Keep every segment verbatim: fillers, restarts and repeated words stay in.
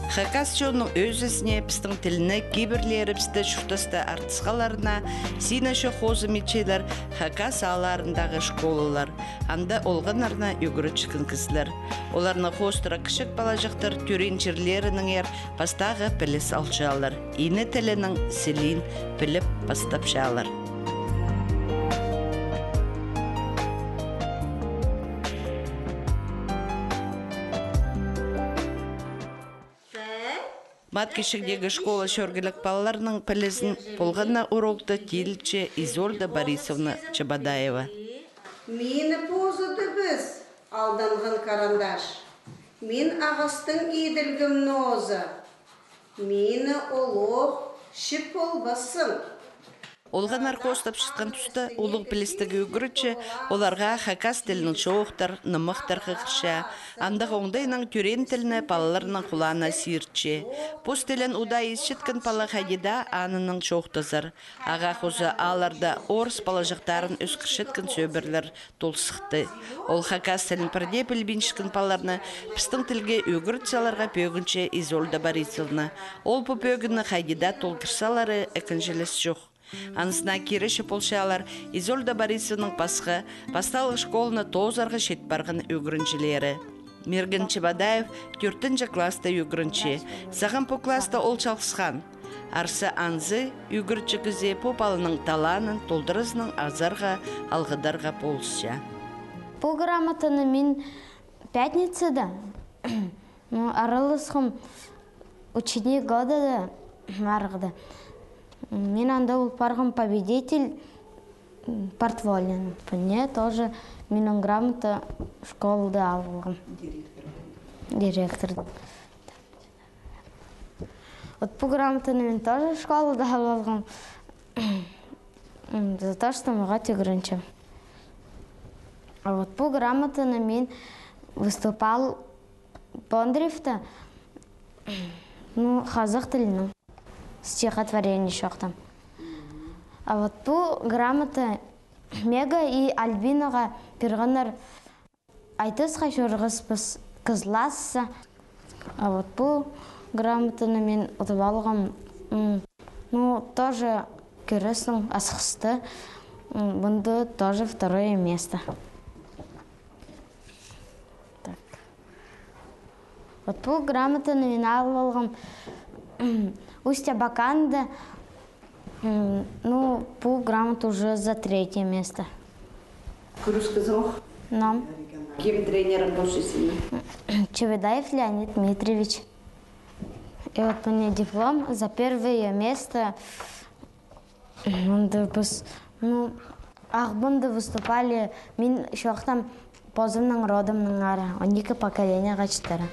Хакас чонның ӧзізіне, пістің тіліне, кибірлерібісті чуртаста артысхаларына синезе хозым итчелер хакас аалларындағы школалар. Анда олғаннарны ӱгретчеткен кізілер. Оларны хоостыра кічіг палаҷахтар тӧреен чирлерінеңер пастағы піліс алчалар. Ине тілінің сілиин піліп пастапчалар. Мат кічігдегі школа чӧргелек палаларның пілізін полған на урокта тилче Изольда Борисовна Чебодаева. Мині позыды піс, алданған карандаш. Мин ағастың иділгем ноза. Мині олох чіп полбассың. Олғаннар хоостапчатхан туста улуғ пілістіг ӱгретчі оларға хакас тілінең чоохтар, нымахтар хығырча. Андағ оңдайнаң тӧреен тілні палаларның хулаана сиртче. Пос тілін удаа исчеткен пала хайди даа аннаң чоохтазар. Ағаа хоза аалларда орыс палаҷахтарын ӧскірчеткен сӧбірелер толысхты. Ол хакас тілін пірдее пілбинчеткен палаларны пістің тілге ӱгрет саларға пӧгінче Изольда Борисовна. Ол пу пӧгінні хайди даа толдыр салары ікінҷілес чох. Анзына киречі полчалар Изольда Борисовнаның пасха, пасталығ школаны тоозарға чит парған ӱгренҷілері. Мирген Чебодаев тӧртінҷі класста ӱгренче. Сағам пу класста ол чалғысхан. Арса анзы ӱгретчі кізі пу паланың талаанын толдыразынаң азарға, алғыдарға полысча. Пу грамотаны мин пятницада, ну, араласхам ученик года да марығда. Мин анда ол парғам победитель, м, портфолионы. Пу не тоже минің грамота школада алғам. Директордан. Вот пу грамотаны мин тоже школада алғам. М, за то, что мағаа тӱгірінчем. А вот пу грамотаны мин выступал Бондаревта, ну, хазах тілінің стихотворение чоохтаам. А вот пу грамота мағаа и Альбинаға пиргеннер айтысха чӧргеспіс кызласса. А вот пу грамотаны мин утып алғам, м, ну, тоже кӧрерзің, асхысты, м, мында тоже второе место. Так. Вот пу грамотаны мин алып алғам Усть-Абаканда. М, ну, пу грамота уже за третье место. Кӱреске сох? Ном. Кем тренерің полча синің? Чебедаев Леонид Дмитриевич. И вот у меня диплом за первое место. Мында піс, ну, Ағбанда выступали, мин чоохтаам позымның родымнаңар, он ікі поколениеға читіре.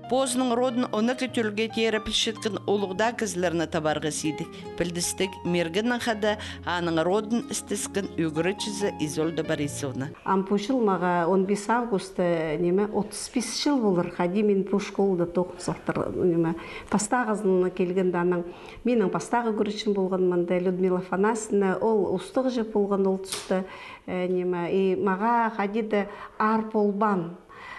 Позының родын он ікі тӧлге теере пілчеткен улуғ даа кізілерні табарға сидік. Пілдістіг, Миргеннің хада аның родын істескен ӱгретчізі Изольда Борисовна. Ам пу чыл мағаа он пис августта, ниме, отыс пис чыл полар, хайди мин пу школада тоғын салтыр, ниме, пастағызын килгенде анаң, минің пастағы ӱгретчім полған мында Людмила Афанасьевна, ол устағҷы полған ол туста, э, ниме, и мағаа хайди даа аар полбаан.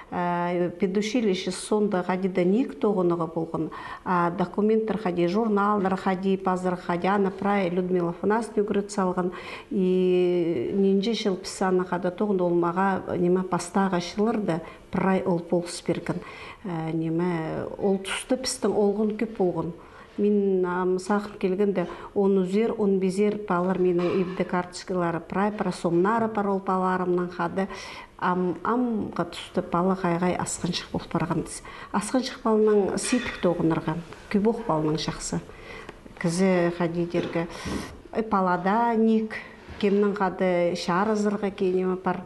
Э, педучилище соонда хайди даа ниик тоғынарға полған. А документтер хайди, журналдар хайди пазар хайди, аны прай Людмила Афанасьевна ӱгрет салған. И нинҷе чыл піс аны хада тоғын, ол мағаа, ниме, пастағы чылларда прай ол полыс пирген. Э, ниме, ол туста пістің олған кӧп полған. Мин, ам, сағам килгенде, он ӱзер, он пизер палалар минің ибде карточкалары, прай, прай сомнары пар ол палаларымның хада. Ам, амғы туста пала хай-хай асхынчах пол парған. Асхынчах паланаң сидік тоғынарға, кӧбӧк паланаң чахсы. Кізі хайди дирге, э, палада ниик, кемнең хада чарызарға кем ниме пар.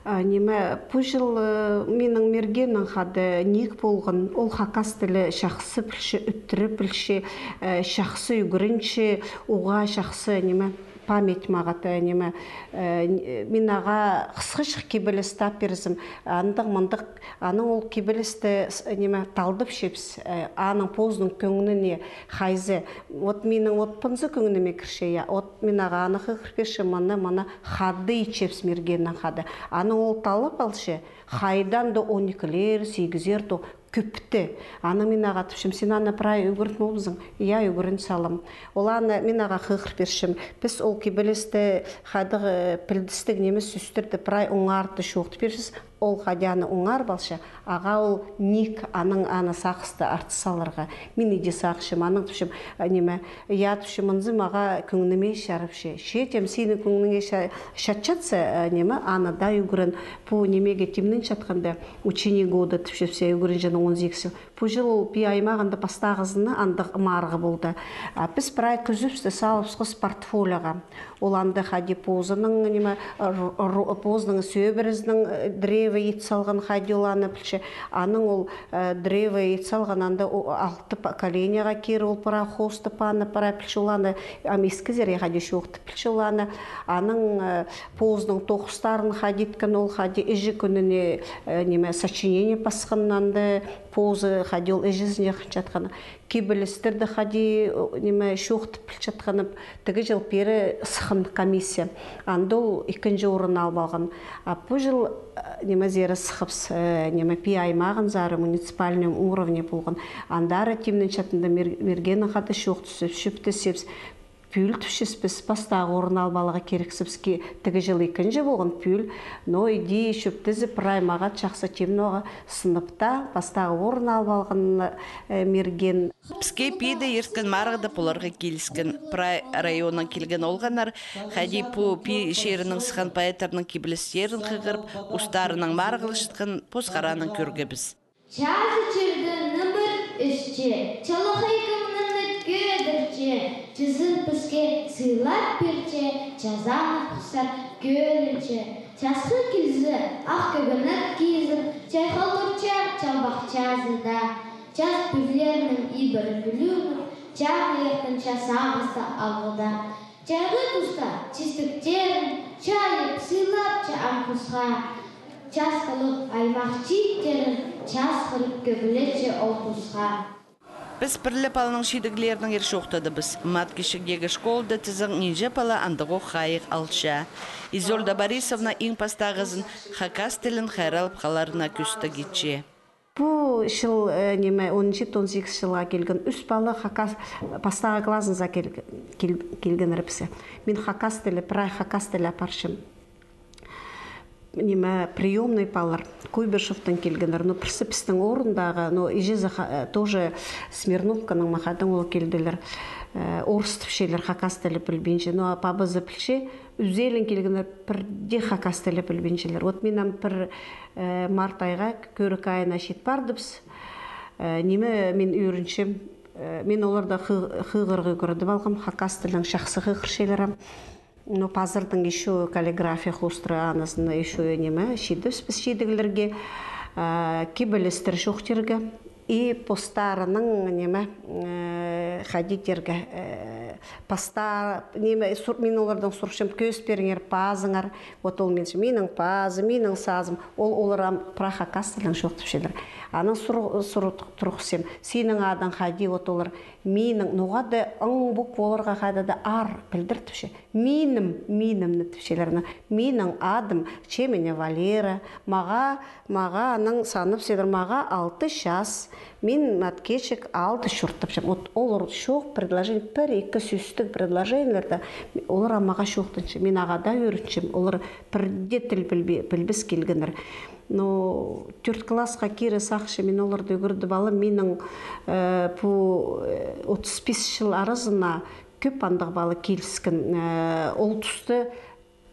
А, ниме, пу чыл, э, минің Миргеннің хада ниик полған, ол хакас тілі чахсы пілче, ӱттіре пілче, э, чахсы ӱгренче, уғаа чахсы, ниме, память мағаа, э, ниме, э, н-, э, мин ағаа хысхачах кибеліс тап пирзем, андағ-мындағ, анаң ол кибелісті с-, ниме, талдапчабыс, э, аның позының кӧңніне хайзы. Вот минің вот пынзы кӧңніме кірче, я, вот мин ағаа аны хығыр пирчем, мына, мына хада итчебіс Миргеннің хада. Анаң ол таллап алча, хайдаң даа он ікілер, сигізер то кӧпті. Анаң мин ағаа тіпчем: «Син аны прай ӱгрен полыбызың?» «Я, ӱгрен салам». Ол аны мин ағаа хығыр пирчем. Піс ол кибелісті хайдағ, э, пілдістіг нимес сӧстерні прай оңарты чоохтап пирчебіс. Ол хайди аны оңарып алча, ағаа ол ниик, анаң аны сағысты артыс саларға. Мин иди сағынчам, анаң тіпчем, э, ниме, я, тіпчем, мынзы мағаа кӧңніме чарапча. Че, тем, синің кӧңніңе ча-, чатчатса, э, ниме, аны даа ӱгрен. Пу нимеге тимненчеткенде, ученик года тіпчебіс, ӱгренҷінің он сигіс чыл. Пу чыл ол Пии аймағында пастағызына андағ марығ полды. А піс прай кӱзібісті салыбысхабыс портфолиоға. Ол анда хайди позының, ниме, ру-, ру-, позының сӧбірезінің, э, древо ит салған, хайди ол аны пілче. Анаң ол, э, древо ит салған, анда о-, алты поколениеға кире ол прай хоосты пааны прай пілче ол аны, ам искізерге хайди чоохтап пілче ол аны. Анаң, э, позының тоғыстарын хайди иткен ол, хайди іҷе кӱніне, э, ниме, сочинение пасхан анда, позы хайди ол іҷезіне хынчатхан. Кибелістерні хайди, о, ниме, чоохтап пілчеткені. Тігі чыл пеер сыххан комиссия. Анда ол ікінҷі орын алып алған. А пу чыл, э, ниме, сірер сыхыбыс, э, ниме, Пии аймағынзар муниципальный уровне полған. Андар тимненчеткенде мер-, мергеннең хада чоохтасчабыс, чӧптесчебіс. Пӱӱл тіпчебіс, піс пастағы орын алып аларға кирексібіс ки, тігі чыл ікінҷі полған, пӱӱл. Но иди чӧптезіп, прай мағаа чахсы тимнееге, сынапта пастағы орын алып алған, э, мерген. Піске Пииде ирткен марығда поларға киліскен. Прай районнаң килген олғаннар хайди пу Пии чирінең сыххан поэттарның кибелістерін хығырып, устарынаң марығласчатхан позғарааннаң кӧргебіс. Чазы чирді нымыр ісче, чалахай кімнің кӧдірче, чазын піске сыйлап пирче, чазаны пухсар кӧнінче. Часхы килзе, ах кӧгенек кизіп, чайхал турча чалбах чазыда. Час пӱӱллернің ибіре кӱлӱңі, чаңы ирткен час ағасты алғыда. Чайғы туста чистектерін чайып, сыйлапча ам хусха. Час хылып аймах чииттерін, час хырып кӧглепче ол тусха. Піс пірле паланың чидіглерінеңер чоохтадыбыс. Мат Кічігдегі школада тізең нинҷе пала андағох хайығ алча. Изольда Борисовна иң пастағызын хакас тілін хайраллап халарына кӱстіг итче. Пу чыл, э, ниме, он читі, он сигіс чылға килген ӱс пала хакас, пастағы классынзар кил-, кил-, килгеннер піске. Мин хакас тілі, прай хакас тілі апарчам. Ниме, приёмный палалар, Куйбышевтің килгеннер, но пірсі пістің орындағы, но іҷезі ха-, э, тоже Смирновканың, махадаң ол килділер. Э, орыс тіпчелер, хакас тілі пілбинче, но а пабазы пілче, ӱзелең килгеннер, пірдее хакас тілі пілбинчелер. Вот мин ам пір, э, март айға, кӧрік айына чит пардыбыс. Э, ниме мин ӧрінчем, э, мин оларны хы-, хығырарға ӱгредіп алғам, хакас тілін чахсы хығырчалар ам. Но пазырдың ещё каллиграфия хоостыра, анаң ещё ниме, чидібіс піс чидіглерге, э, кибелістер чоохтирға. И постарының, ниме, э, хайди тирге, э, паста, ниме, сур-, мин олардаң сурчам, кӧзіт пиріңер пазыңар. Вот ол мин, минің пазым, минің сазым. Ол, олар ам прай хакас тілінең чоохтапчалар. Анаң сур-, сурығ турғысчам, синің адың хайди, вот олар, минің, ноға-да ң буква оларға хайда-да ар пілдіртіпче. Минім, минім ні тіпчелер. Минің адым, че мені Валера, мағаа, мағаа анаң санап сидір, мағаа алты час, мин Маткечік алты чуртапчам. Вот олар чоох предложение, пір-ікі сӧстіг предложениелерде олар мағаа чоохтанча. Мин ағаа даа ӧрінчем, олар пірдее тіл пілбе-, пілбес килгеннер. Но тӧрт классха кире сағынчам, мин оларны ӱгредіп алам, минің, э, пу, э, отыс пис чыл аразына кӧп андағ пала киліскен, э, ол туста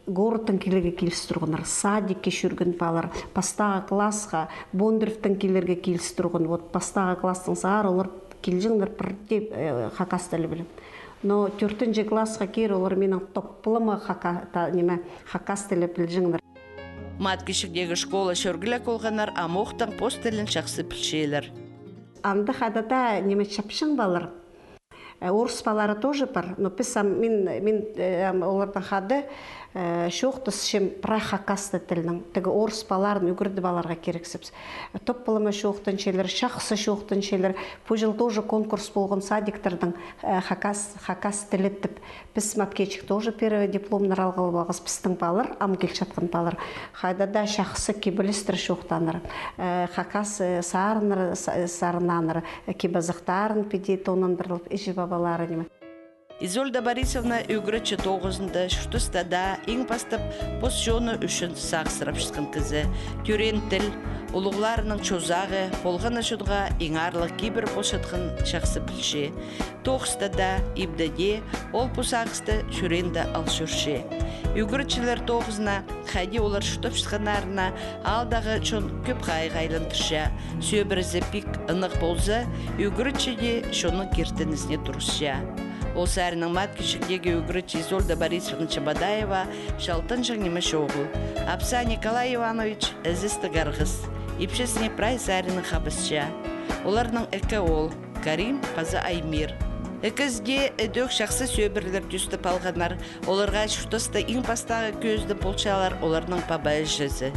городтаң килерге киліс турғаннар, садикке чӧрген палалар, пастағы классха, Бондаревтең килерге киліс турған, вот пастағы класстаң сығара олар килҷеңнер пірдее, э, хакас тілі піліп. Но тӧртінҷі классха кире олар минің топлама хака-, та, ниме, хакас тілі пілҷеңнер. Мат Кічігдегі школа чӧргіліг олғаннар амохтаң пос тілін чахсы пілчелер. Анда хайда-да ниме чапчаң палалар. Э, орыс палалары тоже пар, но піс ам, мин, мин, э, ам олардаң хада, э, чоохтасчам прай хакас тілінең. Тігі орыс палаларын ӱгредіп аларға кирексібіс. Топ палама чоохтанчалар, чахсы чоохтанчалар. Пу чыл тоже конкурс полған садиктардаң, э, хакас, хакас тілі тіп. Піс Маткечик тоже первый дипломнар алғал полғабыс, пістің палалар, ам килчатхан палалар. Хайда даа чахсы кибелістер чоохтааннар, э, хакас, э, сарыннар, са-, сарнаннар, э, кип-азахтарын піди тонандырылып, іҷе-пабалары ниме. Изольда Борисовна ӱгретчі тоғызында чуртаста даа иң пастап пос чоны ӱчӱн сағыссырапчатхан кізі. Тӧреен тіл, улуғларының чозағы полған на чонға иң аарлығ кибір полчатханын чахсы пілче. Тоғыста даа, ибде дее ол пу сағысты чӱреенде ал чӧрче. Ӱгретчілер тоғызына, хайди олар чуртапчатханнарына аалдағы чон кӧп хайығ айландырча. Сӧбірезі пик ынағ полза, ӱгретчі дее чонның киртінізіне турысча. Ол саринаң Маткечиктегі ӱгретчі Изольда Борисовна Чебодаева чалтанҷаң ниме чоғыл. Апсаа Николай Иванович ізестіг арғыс. Ипчізіне прай саринаң хабысча. Оларның ікі оол, Карим паза Аймир. Ікізі дее ідӧк чахсы сӧбірелер тӧстеп алғаннар. Оларға чуртаста иң пастағы кӧзідім полчалар оларның паба-іҷезі.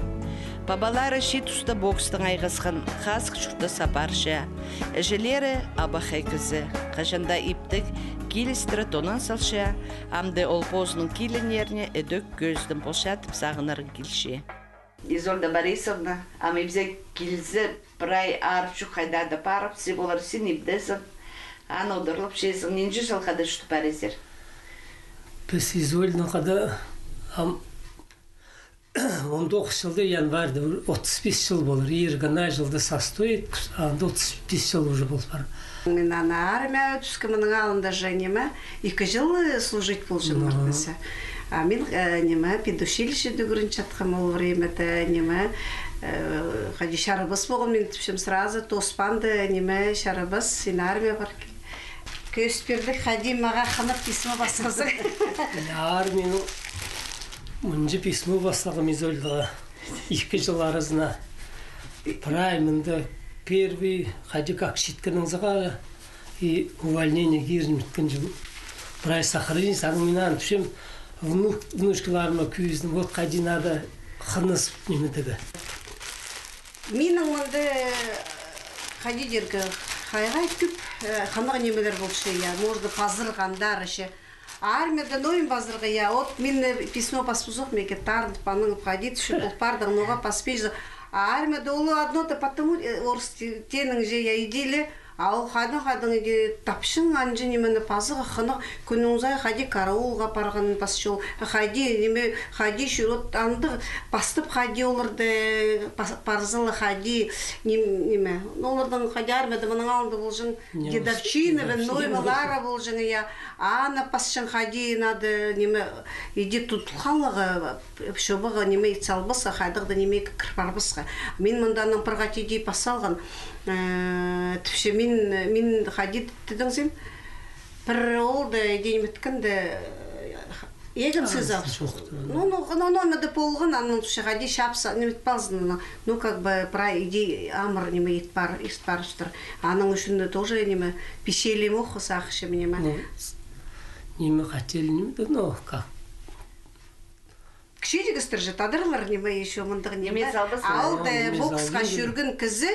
Пабалары чиит туста бокстаң айғасхан, хазых чуртас апарча. Іҷелері абахай кізі. Хаҷан даа иптіг, килістіре тонан салча, амды ол позының киліннеріне ідӧк кӧзідім полча тіп сағынарға килче. Изольда Борисовна, ам ибзе килзе, прай аар чох хайдағ-да парып, сиб олар син ибдезің, аны удурлапчазың, нинҷе чыл хада чуртап парирзар? Піс Изольдаң хада, ам, он тоғыс чылда, январьда отыс пис чыл полар. Иргі ана чылда состоит, анда отыс пис чыл уже пол пар. Мин ана армияа тӱскем, мының алнында же ниме, ікі чыл, э, служить полҷаң. Ну. Мартнаса. А мин, э, ниме, педучилищеде ӱгренчеткем ол времяда, ниме, э, хайди чарабас полған, мин тіпчем сразу, тоспаанда, ниме, чарабас, син армияа пар кил. Кӧзіт пирдік, хайди мағаа хынығ письмо пасхазың. Армияның мынҷа письмо пасхам Изольдаға. Ікі чыл аразына. Прай мында первый, хайди как читкеннең сығара, и увольнение кирін иткен чыл. Прай сохранить, анаң мин аны тіпчем, внук, внучкаларыма кӧзідім, вот хайди надо хыныс ниме тігі. Минің мында, хайди дирге, хайхай кӧп, э, хынығ нимелер полча, я, можно пазырғандар, че. Армияда ноо ниме пазырға, я, от мин, э, письмо пас ползох, меге тарынып, анаң хайди тіпче, ол пардығ, ноға паспинчазың. А армияда ол одно-то потому, э, орыс те-, тенің же, я, иди ле, а ол хайдаң-хайдаң иди тапчаң, анҷа нимені пазарға, хынығ, кӱннің сай хайди караулға парған пасча ол, хайди ниме, хайди чӧр-, от андағ пастап хайди оларды, э, пас-, парза ла хайди ним-, ниме. Ну, оларның хайди армияда мының алнында полҷаң, дедовщина, ноо нимелері полҷаң, я. Аны пасчаң хайди надо, ниме, иди тутылғанға, чобаға, ниме, ит салбасха, хайдағ-да ниме кір парбасха. Мин мында анаң пір хати иди пас салғам. Э, тіпче, мин, мин хайди тидіңзің, пір оолды иди ниме иткенде, э, егін сызап. Ну, ну, ну, ну, мында полған, анаң тіпче, хайди чапса, ниме ит палзын, ну, ну, как бы, прай иди амыр ниме ит пар, ит парыптыр. Аның ӱчӱн тоже ниме, пичелем ох, сағынчам ниме. Ну, ниме, хотели, ниме, ну, как. Кічіҷек істер же тадарлар, ниме, ещё мындағ ниме. Ниме салбас. Аалда, ниме, боксха салбас чӧрген кізі,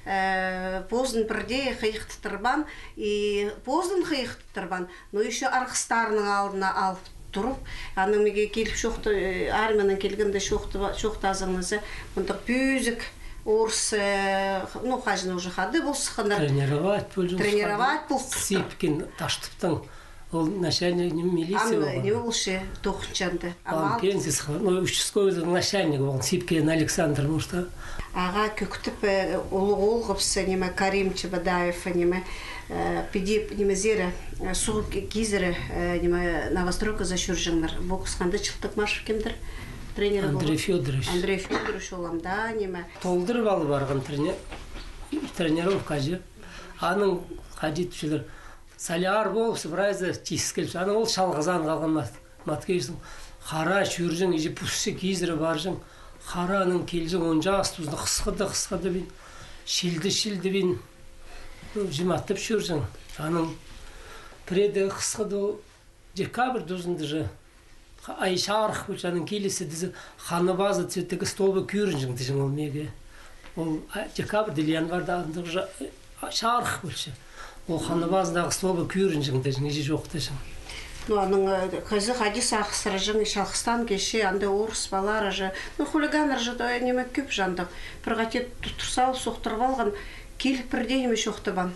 э, позын пірдее хыйыхтаттырбаан, и позын хыйыхтаттырбаан, но ещё арғыстарының алнына алып турып, анаң меге киліп чоохта-, э, армиянаң килгенде чоохта-, чоохтазың нооза, мындағ пӧзік орыс, э, ну, хаҷан уже хада пол сыхханнар. Тренировать полҷаң. Тренировать пол. Сипкин Таштыптың. Ол начальник, ниме, милиция. Ам, полған. Ниме полча, тоғынчанда. Ам, ам пенсия сыххан, ну, участковыйның начальнигі полған, Сипкин Александр, может, а? Ағаа кӧктеп, э, улуғ оолғабыс, ниме, Карим Чебодаев, ниме, э, піди, нимезер, э, суғ ки-, кизер, э, ниме, новостройказар чӧрҷеңнер. Боксханда Чылтык Машев кемдір? Тренер полған. Андрей Фёдорович. Андрей Фёдорович ол ам даа, ниме. Толдырып алып парған тренер-, тренировкаҷа. Анаң хайди тіпчелер. Саляр полып, прайзы тиіс килче. Анаң ол чалғызаан халған Мат-, Маткечиктең. Хара чӧрҷең, іҷе пусча кизіре парҷаң. Хара анаң килҷең, он час тузында хысхада, хысхада пин. Чилді, чилді пин. Ну, чыматтап чӧрҷең. Анаң Пірее хысхыда ол декабрь тузында же, ха-, ай чарых полча, анаң киліссе тізе, ханыбазы цветігі столбы кӧрінҷең тіҷең ол меге. Ол, а, декабрьда или январьда андағ же, а, чарых полча. Ол ханыбазындағы столбы кӧрінҷең тіҷең, иҷе чох тіҷең. Ну, анаң, э, кізі хайди сағыссыраҷаң, чалғыстаң килче, анда орыс палалары же, ну, хулиганнар же, да, ниме, кӧп же андағ. Пір хати ту-, турза, ол сохтырып алған, киліп пірдее ниме чоохтабаан.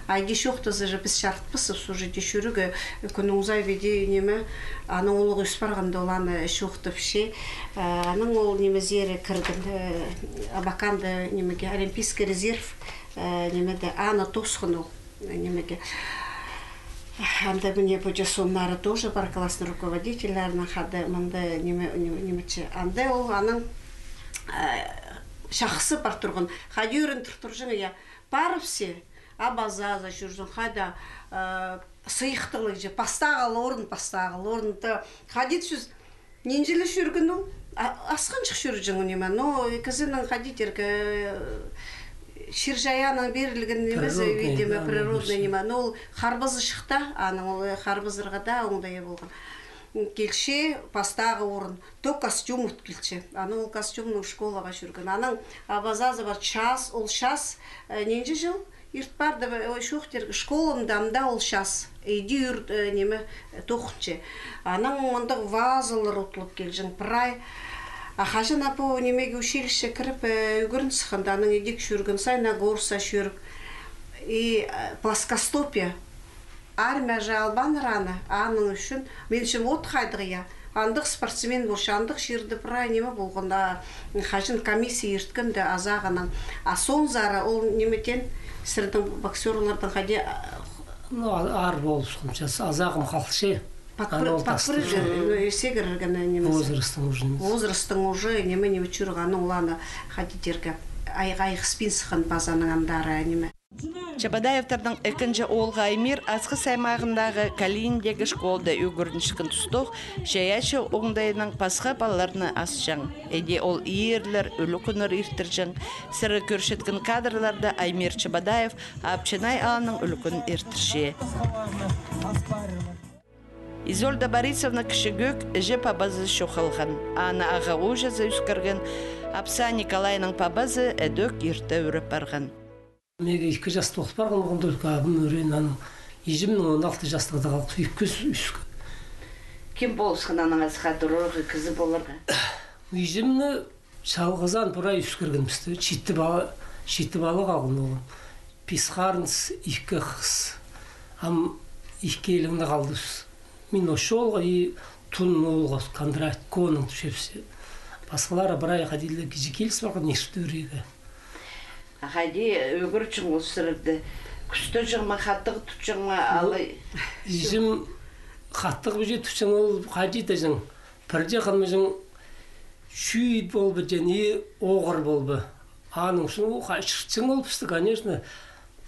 Айди чоохтаза же, піс чарытпаспыс, уже дее чӱрерге, кӱннің узай піди, ниме, анаң улуғ ӧс парғанда ол аны чоохтапча, э, анаң ол нимезер кірген, э, Абаканда нимеге, Олимпийский резерв, э, нимеде, аны тоосхан ол, э, нимеге. Анда мына пу чаа сомнары тоже пар, классный руководительлернең хада, мында ниме, ниме, ниме че. Анда ол анаң, э, чахсы пар турған. Хайди ӱріндір турҷаң, я. Парыбысса, абазазы чӧрҷең, хайда, э, сыйыхтығлығ же, пастағы орын, пастағы орын, та, хайди чӧс, нинҷе ле чӧрген ол, а, асхынҷах чӧрҷең ниме, но кізінің хайди тирге, э, чир-чайаанның пирілген нимезі, природный, видимо, да, природный ниме, но ол харбазы чыхты, анаң ол, э, харбазарға даа оңдайы полған. Килче, пастағы орын, то костюм ут килче. Анаң ол костюмнаң школаға чӧрген. Анаң абазазы пар час, ол час, э, нинҷе чыл ирт парды, ой, чоохтирға, школамда ам даа ол час. Иди ӱр-, э, ниме, э, тоғынча. Анаң мындағ вазалар утылып килҷең, прай. А хаҷан а пу нимеге, училище кіріп, э, ӱгрен сыхханда, анаң идӧк чӧрген, Саяногорск чӧріп. И, э, плоскостопие. Армияа же албааннар аны, аның ӱчӱн, мин чім от хайдағ, я, андағ спортсмен полча, андағ чирде прай ниме полған, а хаҷан комиссия ирткенде азағынаң. А соонзар ол ниме теен, сірернің боксёрларның хайди, а, ну, а-, аар полып сыхханҷа, азағым халча. Подпры-, аны ол подпрыгы-, тастап, ну, и сегірерге ниме. Возрастың уже нимес. Возрастың уже ниме, ниме чӧргені, ол аны хайди тирге, ай-, айғыспин сыххан пазаның андары ниме. Чебодаевтарның ікінҷі оолғы Аймир Асхыс аймағындағы Калининдегі школада ӱгренчеткен тустох, чайаачы оңдайынаң пасха палаларны асчаң. Іди ол иирлер, ӱлӱкӱннер иртірҷең. Сірер кӧрчеткен кадрларда Аймир Чебодаев Апчынай аалның ӱлӱкӱнін иртірче. Изольда Борисовна кічіг ӧк іҷе-пабазы чох халған. Аны ағаа-ууҷазы ӧскірген. Апсаа Николайның пабазы ідӧк ирте ӱреп парған. Меге ікі час толып парған, оған только абым ӱреен, анаң иҷемнің он алты частығда халып, ікі ӧскен. Кем полысхан анаң ас хатырарға, кізі поларға? Иҷемні чалғызаан прай ӧскіргенбіс тее. Читі пала, читі пала халған оған. Пис харындас, ікі хыс. Ам ікі килінні халдыбыс. Мин ос чолға и тун оолға Кондратьевканың тӱсчебіс. Пасхалары прай хайди-да кічіг киліс парған, ирте ӱрерге. А хайди ӱгретчең ол сірерді? Кӱстеҷең ме, хатығ тутчаң ма, ну, алай? Иҷем хатығ пиҷе тутчаң, ол хайди тіҷең. Пірдее хынмаҷаң, чӱӱй полбаҷаң, и оғыр полбаҷаң. Аның ӱчӱн ол хачыртчаң ол пісті, конечно.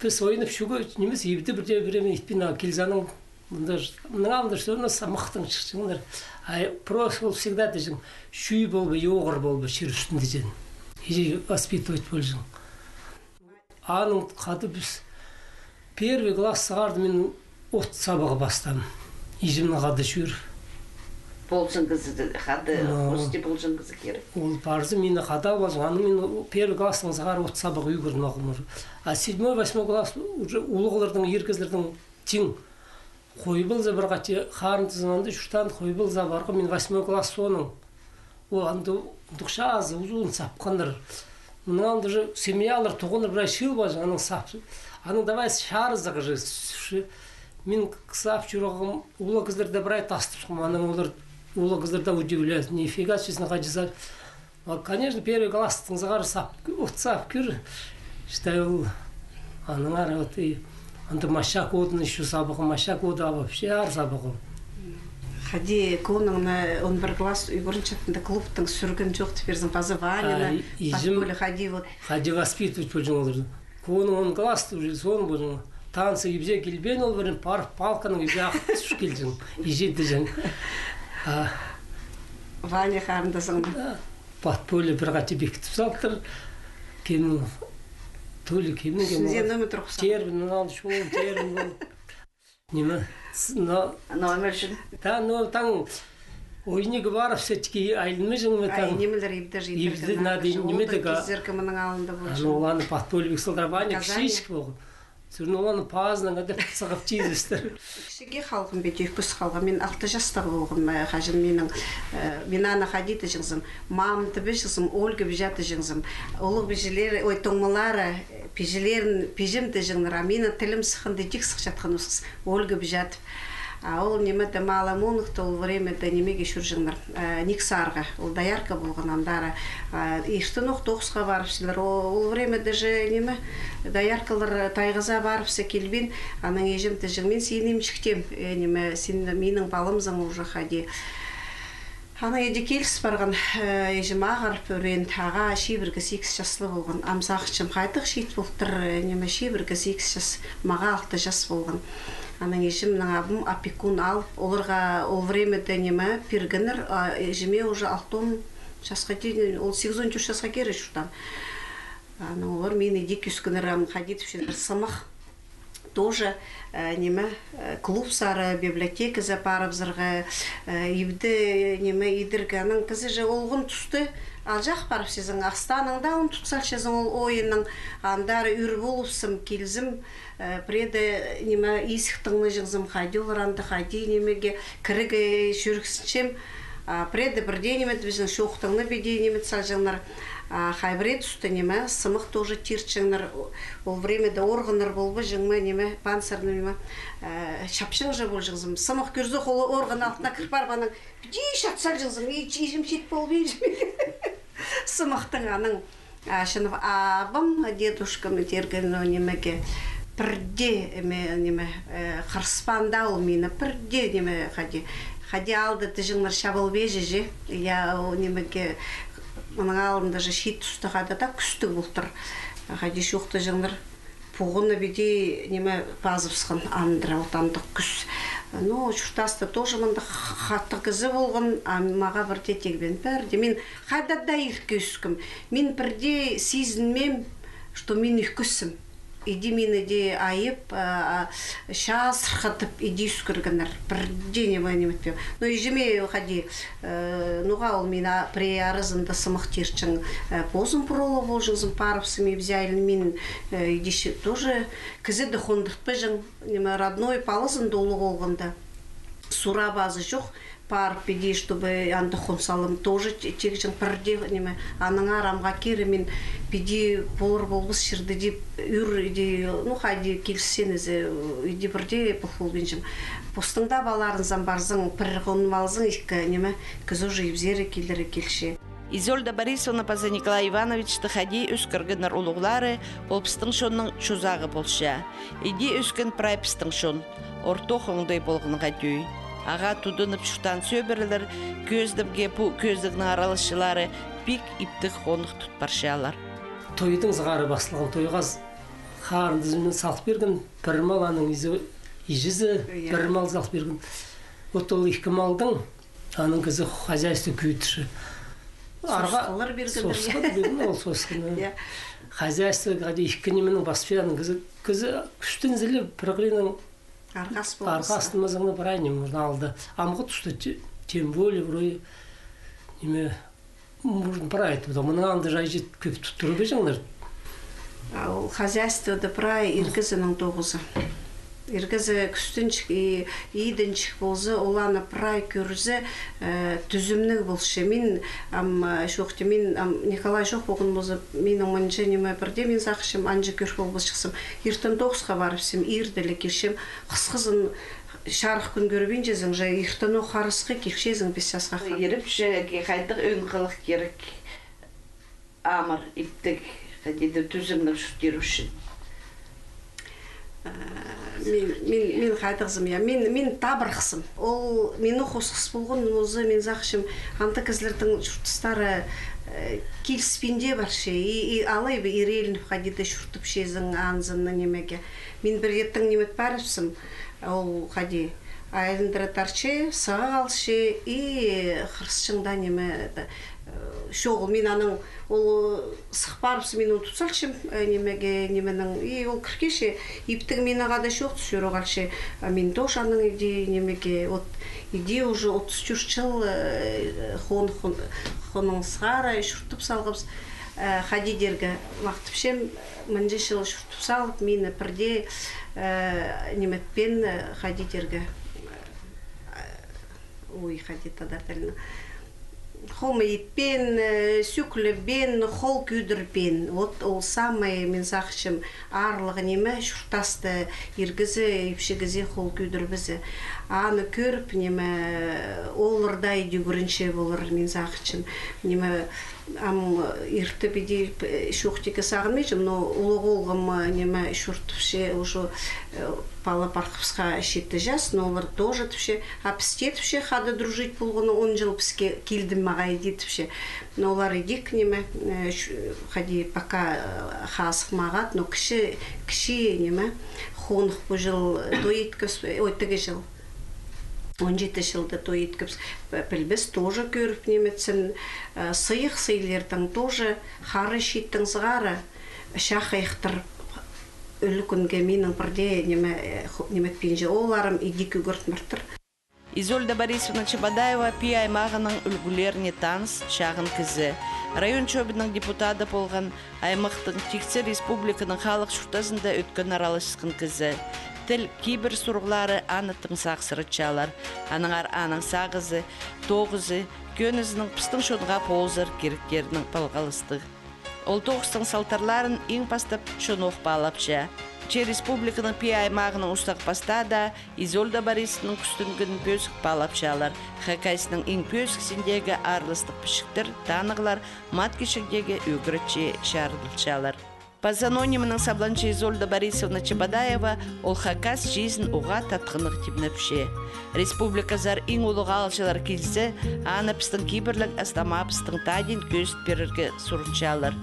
Піс ойнап чӧргем нимес, ибде пірдее пірее итпин, а килзе анаң мында ж-, мының алнында всё равно самахтаң чыхчаңнар. А просто ол всегда тіҷең, чӱӱй полбаҷаң, и оғыр полбаҷаң чир ӱстӱнде тіҷең. Иҷе воспитывать полҷаң. Аның хада піс первый класс сығара мин от сабағы пастаам. Иҷемнең хада чӧр. Ползын кізі хада, ну, хости ползын кізі кирек. Ол парза, мині хада полҷаң. Анаң мин первый класстаң сығара от сабағы ӱгреніп алғам уже. А седьмой, восьмой класс уже улуғларның, ир кізілернің тиң. Хой полза, пір хати харындазым анда чуртаан, хой полза, парғам мин восьмой класс соонаң. Ол анда андағ чазы узун сапханнар. Мының алнында уже семьялар, туғаннар прай чыылып алҷаң, анаң сап. Анаң давай чарызарға же. Мин сап чӧргем, улуғ кізілерді прай тастапчам, анаң олар, улуғ кізілер дее удивляются. Нифига, честно, хайди сап. А, конечно, первый класстаң сығара сап, от сап кӧр. Считай, ол аннаңар вот и анда моща кодының ещё сабағы, моща коды, а вообще аар сабағы. Хайди кӧнің на он пір класс ӱгренчетінде клубтаң сӱрген чоохтап пирзің, паза Ваняны, а, и-, иҷем, подполье хайди вот. Хайди воспитывать полҷаң оларды. Кӧнің он класста уже сон полҷаң. Танцы ибзе килбеен ол пірдее, парып, палканың ибзе ағыл тӱс килҷең. Иҷе тіҷең. А. Ваня харындазың ба? Да. Подполье пір хати бекітіп салтыр. Кемнің, то ли кемнің, кемнің. Сізде номер турғыс. Термин, мынау шоу, термин ол. Ниме? С-, но, номер ӱчӱн. Да, но таң ойнигы бар, все-таки айланмаҷаң ма, таң. Ай, нимелер ибде же, ибде надо, ниме, тігі. Кезеркі мының алнында полҷаң. Аны оланы подполье салдырып, аня кічіҷек полған. Сӧрін оланы пазынаң адап сығып тизістер. Кічіҷек халғам, пиди ӧкіс халғам. Мин алты частығ полғам, э, хаҷан минің, э, мин аны хайди тіҷеңзім, мам тіп тіҷеңзім, Ольга пиҷе тіҷеңзім. Улуғ пиҷелері, ой, тоңмалары, э, пиҷелерін пиҷем тіҷеңнер, а минің тілім сыхханда тик сыхчатхан осхас, Ольга пиҷе тіп. А ол ниме-де, Малый Мунахта ол времяда нимеге чӧрҷеңнер, э, Никсарға. Ол доярка полған, андар, э, иртенӧк тоғысха парыбысчаңнар. О-, ол времяда же ниме, дояркалар тайғаза парыбысса килбин, анаң иҷем тіҷең, мин сині имҷектеем, э, ниме, син минің паламзың уже хайди. Анаң иди киліс парған, э, иҷем ағырып ӱреен, ағаа чибіргі сигіс частығ полған. Ам сағынчам, хайдағ чиит полтыр, э, ниме, чибіргі сигіс частығ, мағаа алты частығ полған. Анаң иҷемнің абым опекун алып, оларға ол времяда ниме пиргеннер, а, иҷеме уже алтон частығ тиді, ол сигізон тӧрт частығ кире чуртаан. Анаң олар мині иди кӧскеннер, ам хайди тіпчеңнер, сымах. Тоже, э, ниме, э, клуб сары, библиотеказар парыбызарға, э, ибде, ниме, идерге. Анаң кізі же олған туста алҷах парыбысчазың, астаның даа ундут салчазың ол ойынның, андар ӱр полыбысчам, килзім, э, пірееде, ниме, изік тыңнаҷаңзым, хайди олар анда, хайди нимеге, кірерге чӧргізінчем. А, пірееде пірдее ниме тіп, пістің чоохтаңны пиди ниме салҷаңнар. А, хай пірее туста ниме, сымах тоже тиртчеңнер. О-, ол времяда органнар полбаҷаң ма, ниме, панцирный ниме, э, чапчаң же полҷаңзым. Сымах кӧрзе, хол орган алтына кір парып, анаң пиди чат салҷаңзым. И, иҷем чит полбинча. Сымахтаң анаң. А, чынып, абам, дедушкам тирген, но, нимеге, пірдее, эме, ниме, э, хырыспаан даа ол мині, пірдее, ниме, хайди, хайди алды тіҷеңнер чабылбаҷаң же, я, ол, нимеге, мының алнында же чиит туста хайда даа кӱстіг полтыр. Хайди чоохтаҷаңнар. Пуғына пиди, ниме, пазыбысхан андыра, вот андағ кӱс. Ну, чуртаста тоже мындағ хатығ кізі полған, а мағаа пірдее тигбеен, пірдее. Мин хайда даа иртке ӧскем. Мин пірдее сизінмеем, что мин ӧкіссім. Иди мині дее айып, а, а, чазырхатып, иди ӧскіргеннер. Пірдее ниме, ниме итпеем. Но иҷеме хайди, э, ноға ол мині, а, пірее аразында сымах тиртчең, э, позың пролог полҷаңзың, парыбысчам ибзе айланып, мин, э, иди тоже кізі дее хондыртпаҷаң, ниме, родной палазында улуғ полғанда. Сура пазы чох, парып, иди, чтобы анда хон салым тоже ти-, тигҷең пірдее, ниме, аннаңар амға кире мин, пиди полар полбас чирде, иди, ӱр, иди, ну, хайди килісчеңзі, иди пірдее пол полбинчам. Постың даа палаларынзың парзаң, пір хоным алзаң, ікі, ниме, кізі уже ибзері килері килче. Изольда Борисовна паза Николай Ивановичті хайди ӧскіргеннер улуғлары, ол пістің чонның чозағы полча. Иди ӧскен прай пістің чон. Ортох оңдай полғанға тӧӧй. Ағаа тудынып чуртаан сӧбірелер кӧзідімге, пу кӧзідігнің араласчылары пик иптіг хоных тут парчалар. Тойдың сығара пасталған, тойға с-, харындазымның салып пирген пір мал, аның изи-, иҷезі пір мал салып пирген. Вот ол ікі малдаң аның кізі хозяйство кӧдірче. Арға сосхалар пиргеннер, сосха пирген, ол сосханы. Я. Хозяйство, хайди, ікі нименің пас пирген кізі, кізі кӱстензеле пір хыриннаң арғас полбас. Арғас тимезің, прай ниме можно алды. Амғы туста те-, тем более, вроде, ниме, можно прай айтып, мының алнында чай-чит кӧп туттырып пирҷеңнер. А ол хозяйствода прай ир кізінің тоғызы. Ир кізі кӱстенҷік и иденҷік полза, ол аны прай кӧрзе, э, тӱзімніг полча. Мин, ам, э, чоохтим, мин, ам, Николай чох полған полза, минің мынҷа ниме пірдее, мин сағынчам, анҷа кӧр полбасчыхсым. Иртен тоғысха парыбысчам, иртелі килчем. Хысхызын чарых кӱн кӧрбинчезің же, иртенӧк харысха килчезің пис часха. Иріпче, хайдағ ӧң хылых кирек. Амыр, иптіг, хайди-да тӱзімніг чуртир ӱчӱн. Э, мин, мин, мин хайдағзым, я, мин, мин табырахсым. Ол мині хосхас полған, оза мин сағынчам, андағ кізілернің чуртастары, э, киліспин дее парча, и, и алай ба ирелініп, хайди-да чуртапчазың, анзын нимеге. Мин пір еттің ниме парыбысчам, ол хайди, айландыра тарча, сығып алча, и хырысчаң даа ниме, это, Чоғыл, мин анаң ол сых парыбыс, мин ундут салчам, э, нимеге, нименің, и ол кіргенче, иптіг минің хада чоохтас чӧріп алча, а мин тоже анаң иди, нимеге, вот, иди уже отыс тӧрт чыл, э, хон-, хон-, хоныңсхара, чуртап салғабыс, э, хайди идерге, махтапчам, мынҷа чыл чуртап салып, мині пірдее, э, ниметпеен, э, хайди идерге, э, ой, хайди тадар тілінең. Хомай итпеен, э, сӧклебеен, хол кӧдірбеен. Вот ол самое, мин сағынчам, аарлығ ниме, чуртаста ир кізі, ипчі кізі хол кӧдірбезе. Аны кӧріп, ниме, олар даа иди ӱгренче полар, мин сағынчам. Ниме, ам иртіп иди, э, чоохтирға сағынминчам, но улуғ оолғым, э, ниме, чуртапча, уже, э, пала-пархыбысха читі час, но олар тоже тіпче, а пісте тіпче, хада дружить полғаны он чыл піске килді мағаа иди тіпче. Но олар идӧк ниме, э, ш-, хайди пока, э, хазых мағат, но кічіг, кічіг ниме, хоных пу чыл, э, той иткебіс, ой, тігі чыл. Он читі чылда той иткебіс, п-, пілбес тоже кӧріп ниметсін, э, сыйых сыйлирдаң тоже хара чииттең сығара, чах айахтар ӱлӱкӱнге минің пірдее ниме, э, ху-, ниметпинче, оларым идӧк ӱгреніп партыр. Изольда Борисовна Чебодаева Пии аймағының ӱлгӱлеріне таныс чағын кізі. Район чобиның депутады полған, аймахтың, тиксі республиканың халых чуртазында ӧткін араласчатхан кізі. Тіл, кибір сурығлары аны тың сағыссыратчалар. Аннаңар аның сағызы, тоғызы, кӧнізінің пістің чонға полызар киректерінең палғалыстығ. Ол тоғыстың салтарларын иң пастап чонох паалапча. Че республиканың Пии аймағының устағ-пастаа даа Изольда Борисовнаның кӱстенгенін пӧзік паалапчалар. Хакасияның иң пӧзік синдегі аарластығ пічіктер, танығлар мат кічігдегі ӱгретче чарыдылчалар. Паза ноо нимедең сабланча Изольда Борисовна Чебодаева, ол хакас чиизін уғаа татхынығ тимнепче. Республиказар иң улуғ аалҷылар килзе, аны пістің кибірліг астамаабыстың тадиин кӧзіт пирерге сурынчалар.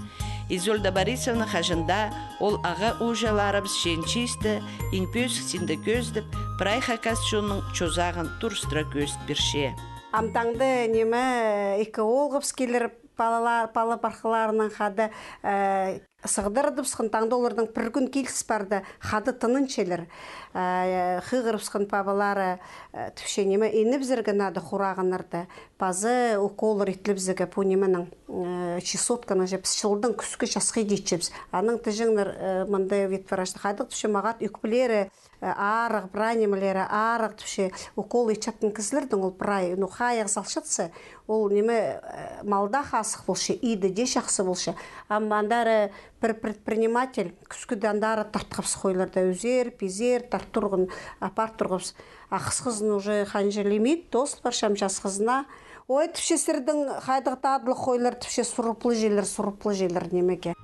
Изольда Борисовна хаҷан даа ол аға-ууҷаларыбыс чиин чиисті иң пӧзік синде кӧзідіп, прай хакас чонның чозағын турыстыра кӧзіт пирче. Ам таңда ниме, ікі оолғыбыс килер, палалар, пала-пархаларынаң хада, э, сығдырадыбысхан, таңда оларның пір кӱн киліс парды, хада тынанчалар. Э, хығырыбысхан пабалары, э, тіпче, ниме, инібізерге надо хурағаннарда. Паза уколлар итлебізерге пу нименің, э, чесотканың же, піс чылдың кӱскӱ часхы идітчебіс. Анаң тіҷеңнер, э, мында ветврачтар хайдағ тіпче, мағат ӧкпелері, э, арығ, прай нимелері арығ тіпче, укол итчеткен кізілернің ол прай, ну, хайығ салчатса, ол ниме, э, малда хазых полча, иді дее чахсы полча. Ам андар, э, пір предприниматель кӱскӱде андар тартхабыс хойларда, ӱзер, пизер, тарт турған, апар турғабыс. А хысхызын уже ханҷа лимит тоозыл парча, ам часхызына. Ой, тіпче, сірернің хайдағ татлығ хойлар, тіпче, сурыплы чилер, сурыплы чилер нимеге.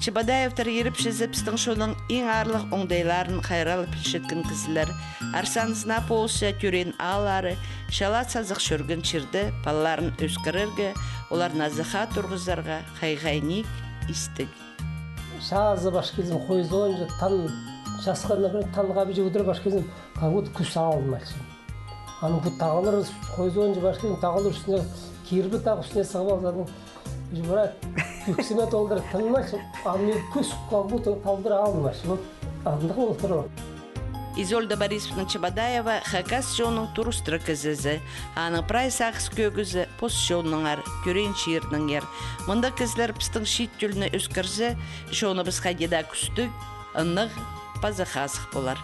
Чебодаевтар ирепчізі пістің чонның иң аарлығ оңдайларын хайраллап пілчеткен кізілер. Арсанызына полысча тӧреен ааллары, чалаа-сазах чӧрген чирде палаларын ӧскірерге, оларны азахха турғызарға хайғай ниик, истіг. Чазы пар килзем, хой соонҷа, таң часханнаң пірдее, таң хабынҷа удура пар килзем, как будто кӱс алынмалча. Анаң пу тағлар, хой соонҷа пар килзем, тағлар ӱстӱне кирбі тағ ӱстӱне сығып алза, анаң уже, брат, кӧксіме толдыра тынмалча, а мин кӱс как будто толдыра алынмалча. Вот андағ ол турар. Изольда Борисовна Чебодаева хакас чонның турыстығ кізізі. Аның прай сағыс кӧгізі пос чоннаңар, тӧреен чирнеңер. Мындағ кізілер пістің чиит тӧлні ӧскірзе, чоныбыс хайди даа кӱстіг, ынағ паза хазых полар.